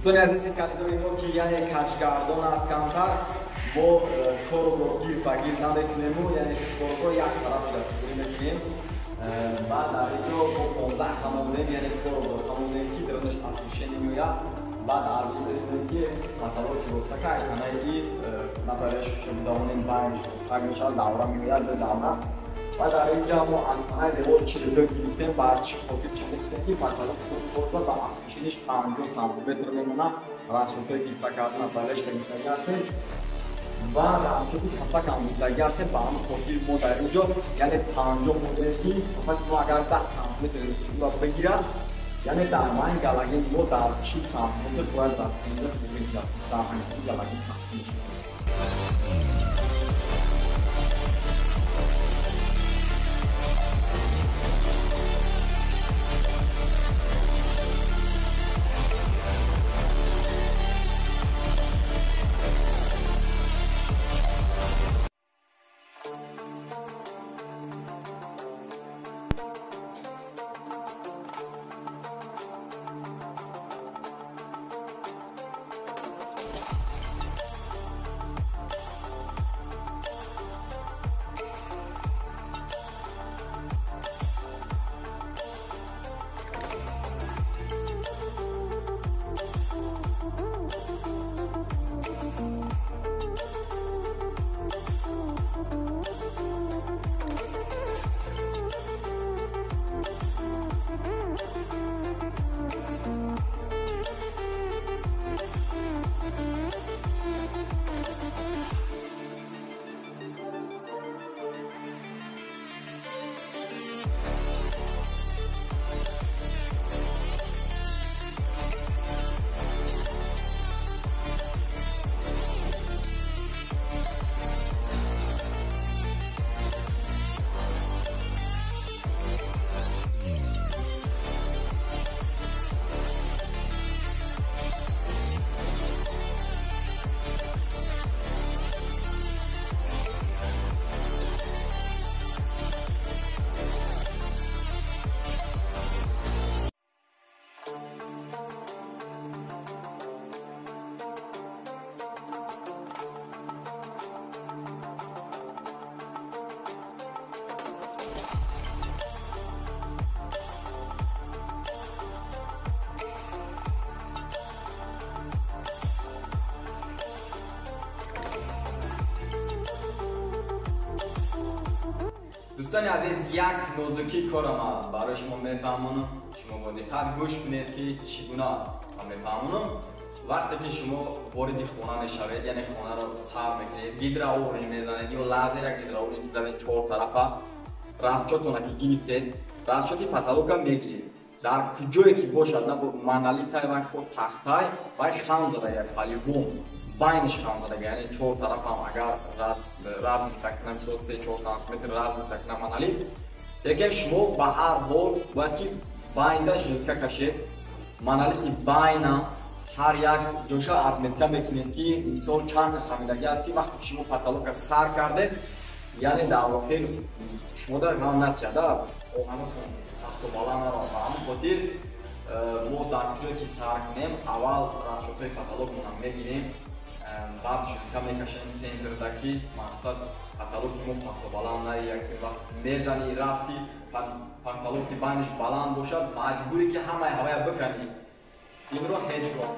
Дӯстони азиз, ин коридори мо ки яъне каҷгардон аст камтар, мо корро гир ба гир намекунему, яъне корро як тараф дастгирӣ мекунем. Баъд дар инҷо мо 15 хама будем, яъне корро хамонем ки дарунаш освещение меояд. Баъд аз ин метавонем ки потолоки ростака айканаи ин направляющий будавонем байниш ростак мешавад, давра меояд, ду давра. Ва дар инҷа мо аз танаи девор 42 гирифтем, ба чӣ хотир 42 гирифтем ки потолок худро ба освещениеш 50 сантиметр мемонад. Расчётҳое гипса карда направляющий гирифтагӣ ҳастем ва расчёти кафакам гирифтагӣ ҳастем. Ба ҳамин хотир мо дар инҷо яъне 50 модем ки кафаки мо агар 10 сантиметр бигирад, яъне дар майн галагин мо дар 40 сантиметр бояд дастгирӣ бигирад, 20 галагин тақсим мешавад. Дӯстони азиз, як нозукии корро ман барои шумо мефаҳмонам. Шумо бо диққат гӯш кунед ки чӣ гуна ман мефаҳмонам. Вақте ки шумо вориди хона мешавед, яъне хонаро сар мекунед, гидроуровень мезанед ё лазера гидроуровень мезанед чор тарафа, расчётона ки гирифтед, расчёти потолока мегиред. Дар куҷое ки бошад, на монолитай вай худ тахтай, вай хам задага, полигон байниш хам задага, яъне чор тарафам агар разница кунам, мисол 3-4 сантиметр разница кунам монолит, лекин шумо ба ҳар ҳол бояд ки байнда жилка кашед, монолити байна ҳар як ҷоша отметка мекунед ки мисол чанд хамидагӣ аст ки вақте ки шумо потолока сар кардед, яъне дар охир шумо дар ғам натияда, оҳанотон пасту баланд наравад. Ба ҳамин хотир мо дар ҷое ки сар кунем, аввал расчётҳои потолокмонам мегирем, баъд жилка мекашем центрда ки мақсад потолоки мо пасту баланд наояд, ки вақт мезанӣ рафти потолоки байниш баланд бошад, маҷбурӣ ки ҳамаи ҳавая биканӣ. Инро ҳеҷ гоҳ